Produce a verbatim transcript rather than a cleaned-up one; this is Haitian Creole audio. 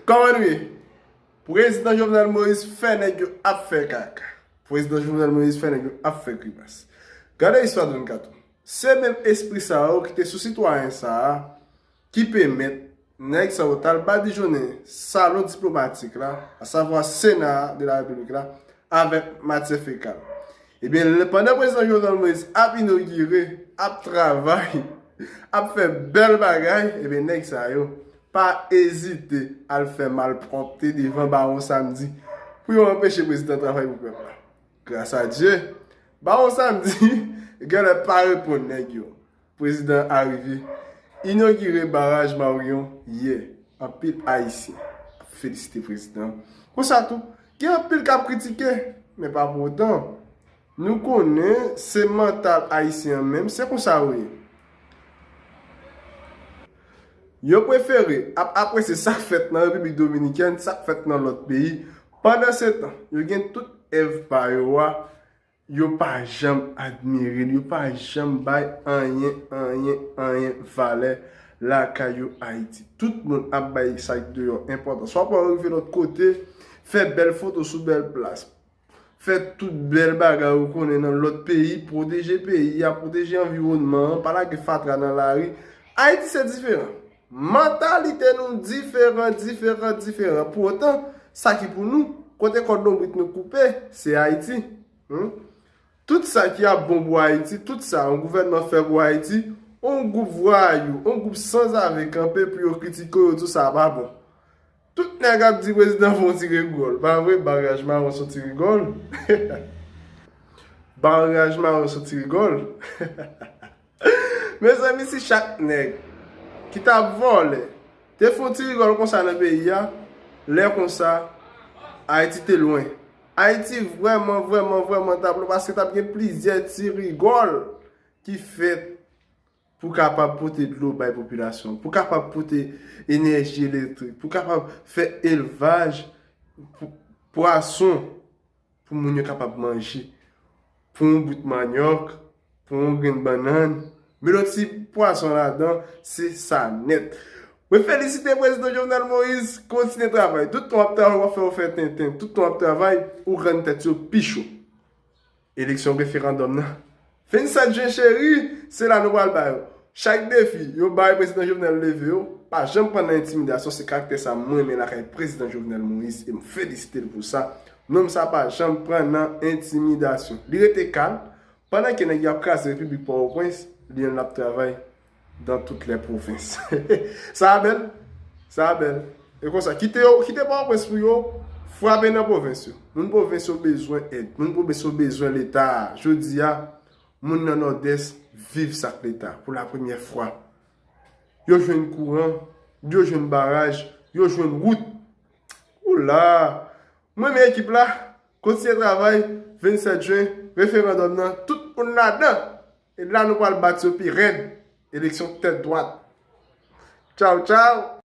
Kòman nou ye? Prezidan Jovenel Moïse fè nèg yo ap fè kaka. Prezidan Jovenel Moïse fè nèg yo ap fè grimas. Gade istwa Don Kato. Se menm espri sa yo ki te sou sitwayen sa a ki pèmèt nèg sa yo t al badijonnen salon diplomatik la, asavwa Sena de la Repiblik la, avèk matyè fekal. Ebyen, lè, pandan prezidan Jovenel Moïse ap inogire, ap travay, ap fè bèl bagay, ebyen, nèg sa yo pa ezite al fè malpwòpte devan Bawon Samdi pou yo anpeche prezidan travay pou pèp la. Gras a Dye, Bawon Samdi genlè pa reponn nèg yo. Prezidan arive inogire baraj Marion yè. Anpil Ayisyen ap felisite prezidan. Konsa tou, gen anpil k ap kritike, men pa pou otan, nou konnen se mantal ayisyen an menm, se konsa yo ye. Yo prefere ap apresye sa k fèt nan Repiblik Dominikèn, sa k fèt nan lòt peyi. Pandansetan, yo gen tout èv pa yo a, yo pa janm admire l, yo pa janm bay anyen, anyen, anyen valè lakay yo Ayiti. Tout moun ap bay sa k deyò enpòtans. W ap wè yo rive lòt kote, fè bèl foto sou bèl plas, fè tout bèl bagay ou konnen nan lòt peyi, pwoteje peyi a, pwoteje anviwònman an, pa lage fatra nan lari. Ayiti se diferan. Mantalite nou diferan, diferan, diferan. Pou otan, sa ki pou nou, kote kòd lonbrit nou koupe, se Ayiti. Hmm? Tout sa ki ap bon pou Ayiti, tout sa yon gouvènman fè pou Ayiti, yon gwoup vwayou, yon gwoup sanzave kanpe pou yo kritike yo, di sa pa bon. Tout nèg ap di prezidan fè yon ti rigòl. Pa vre, baraj Marion se yon ti rigòl. Baraj Marion se yon ti rigòl. Mezanmi, si chak nèg ki t ap vòlè te fè yon ti rigòl konsa nan peyi a, lè konsa, Ayiti te lwen. Ayiti vrèman, vrèman, vrèman t ap lwen, paske t ap gen plizyè ti rigòl ki fèt pou kapab pote dlo bay popilasyon, pou kapab pote enèji elektrik, pou kapab fè elvaj pou pwason, pou moun yo kapab manje, pou yon bout manyòk, pou yon grenn bannann, met yon ti pwason ladan, se sa nèt. Mwen felisite prezidan Jovenel Moïse, kontinye travay. Tout tan w ap travay, w ap fè yo fè tenten. Tout tan w ap travay, ou rann tèt yo pi cho. Eleksyon referandòm nan. Vennsèt jen cheri, se la nou pral ba yo. Chak defi yo bay prezidan Jovenel leve yo, pa janm pran nan entimidasyon, se karaktè sa mwen renmen lakay prezidan Jovenel Moïse e m felisite l pou sa. Nonm sa pa janm pran nan entimidasyon. Li rete kalm, pandan ke nèg yo ap kraze Repiblik Pòtoprens, li menm l ap travay dans toutes les provinces. Sa bèl, sa bèl. E konsa, kite yo, kite Pòtoprens pou yo frape nan pwovens yo. Moun pwovens yo bezwen èd, moun pwovens yo bezwen Leta. Jodi a, moun nan Nòdès viv sa k Leta pou la premyè fwa. Yo jwenn kouran, yo jwenn baraj, yo jwenn wout. Oula! Mwen renmen ekip la, kontinye travay, vennsèt jen, referandòm nan, tout moun ladan. E la nou pral bat yo pi rèd. Eleksyon tèt dwat. Tchaw, tchaw!